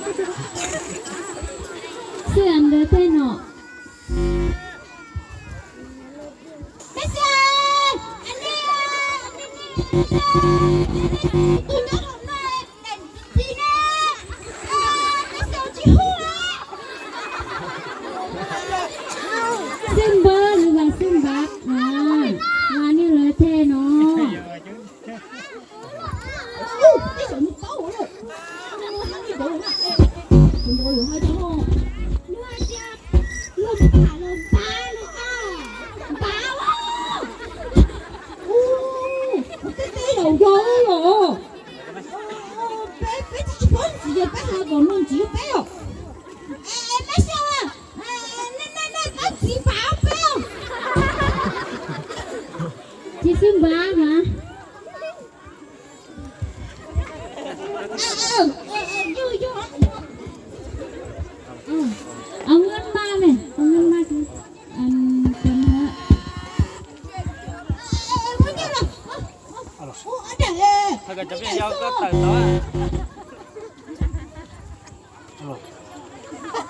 Xwb ntawd tej no. Xwb npawg, nws vas xwb npawg, vas niag lawv tej no. Peb tsis paub ntxiv, yog peb hais kom nug ntxiv peb os. Peb xyaum, nej nej nej paub txiv npav peb os. Txiv xwb npav mas. Au nqaj maj ne, au nqaj maj.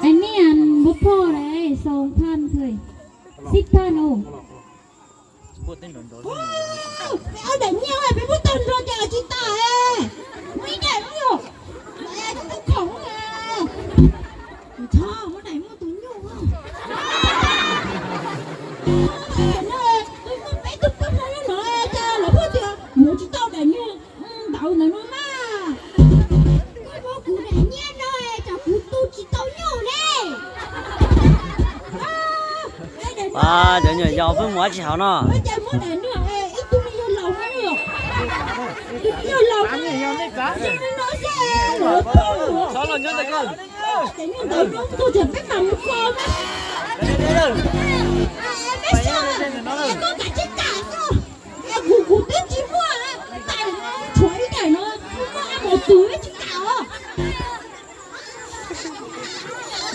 Ej, nej npawg phauj, sau phaj thuê, xib phaj no. Peb ob daim nyiaj peb muab tag nrho ces tsis tas, muaj ib daim no yog, tus tub khoom na. Tsis muaj daim muaj tus nyuj. Tus nyuj peb tug pab hmoob nyob no ces lawv pheej tias yuav tsis tau daim nyiaj ntawd ntawd no mas. Koj muab kuv daim nyiaj no, tsam kuv tu tsis tau nyuj ne. Cov nyuam yaus pheej mus ua tsis hauv no. Ib tug me nyuam laus, tus me nyuam laus no, daim nyiaj ntawd no tus tsam peb mam mus kho mas. Peb xyaum, koj kav tsij kam xwb. Kuv, kuv twb tsis muaj, tshuav ib daim no, muaj ab maum tus tsis kam os.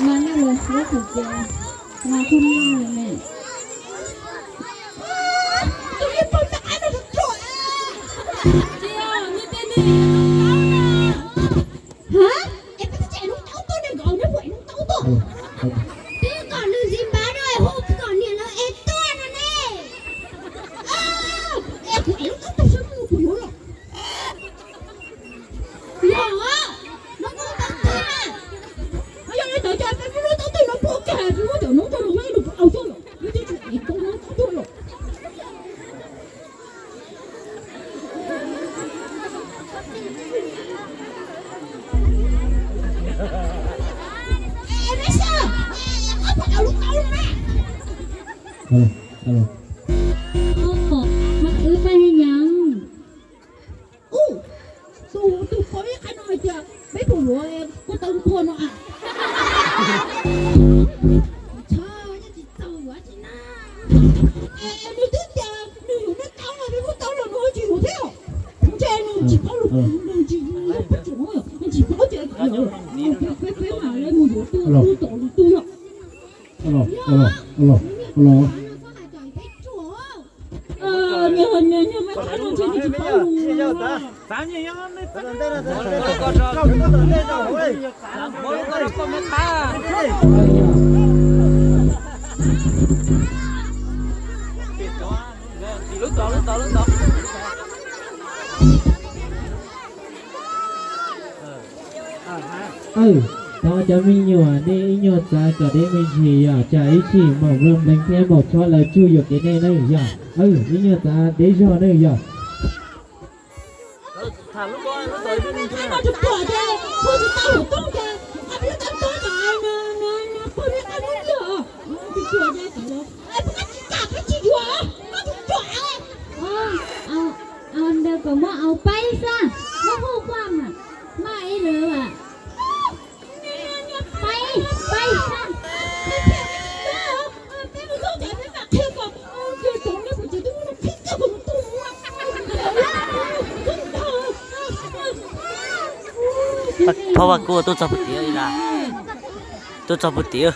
Mas nej los suav tus ces mas kuj noj li ne. Tus me poj tab qab no ruam. Hab, es peb twb tseem lub taub tuaj ne, nkawd neb puas ev lub taub tuaj? Twb kom nws txiv npav no es hu kom niam lawv ev tuaj no ne. Es kuv ev lub taub tuaj sab ntuj kuv yuav los. Yog, no kuv taub tuaj na. Yog li ntawd ces peb muab lub taub tuaj no pub kiag, peb muab cov noob rau nws, nws puas au tuaj lawm, nws twb tsis ev koj lub taub tuaj lawm. Mas wb pab heev nyees. Tus, tus poj ib qhab no hais tias peb puas yuav koj tau nqua no a? Tsis txaus yuav tsis na. Nws twb tias nws yuav dab taub no, peb muab taub los nws tsis yuav thiab. Ntshe nws tsis paub lus, nws tsis, nws tsis paub ces peb, peb mam li mus yuav tuaj, tuaj tom lwm tus yom. Thov cov me nyuam nej ib nyuag txav kom deb me ntsis yom, tsam ib chim maum Nplooj Nplees thiab maum Tshob lawv tsuj yuam kev nej na yom. Ib nyuag txav deb zog na yom. Ntawd kom muab au paib xwb, muab hu kuaj mas maj ib lawm as. Paib, paib xwb. Phob Vaj Kub tuaj txog puag tim li na, tuaj txog puag tim.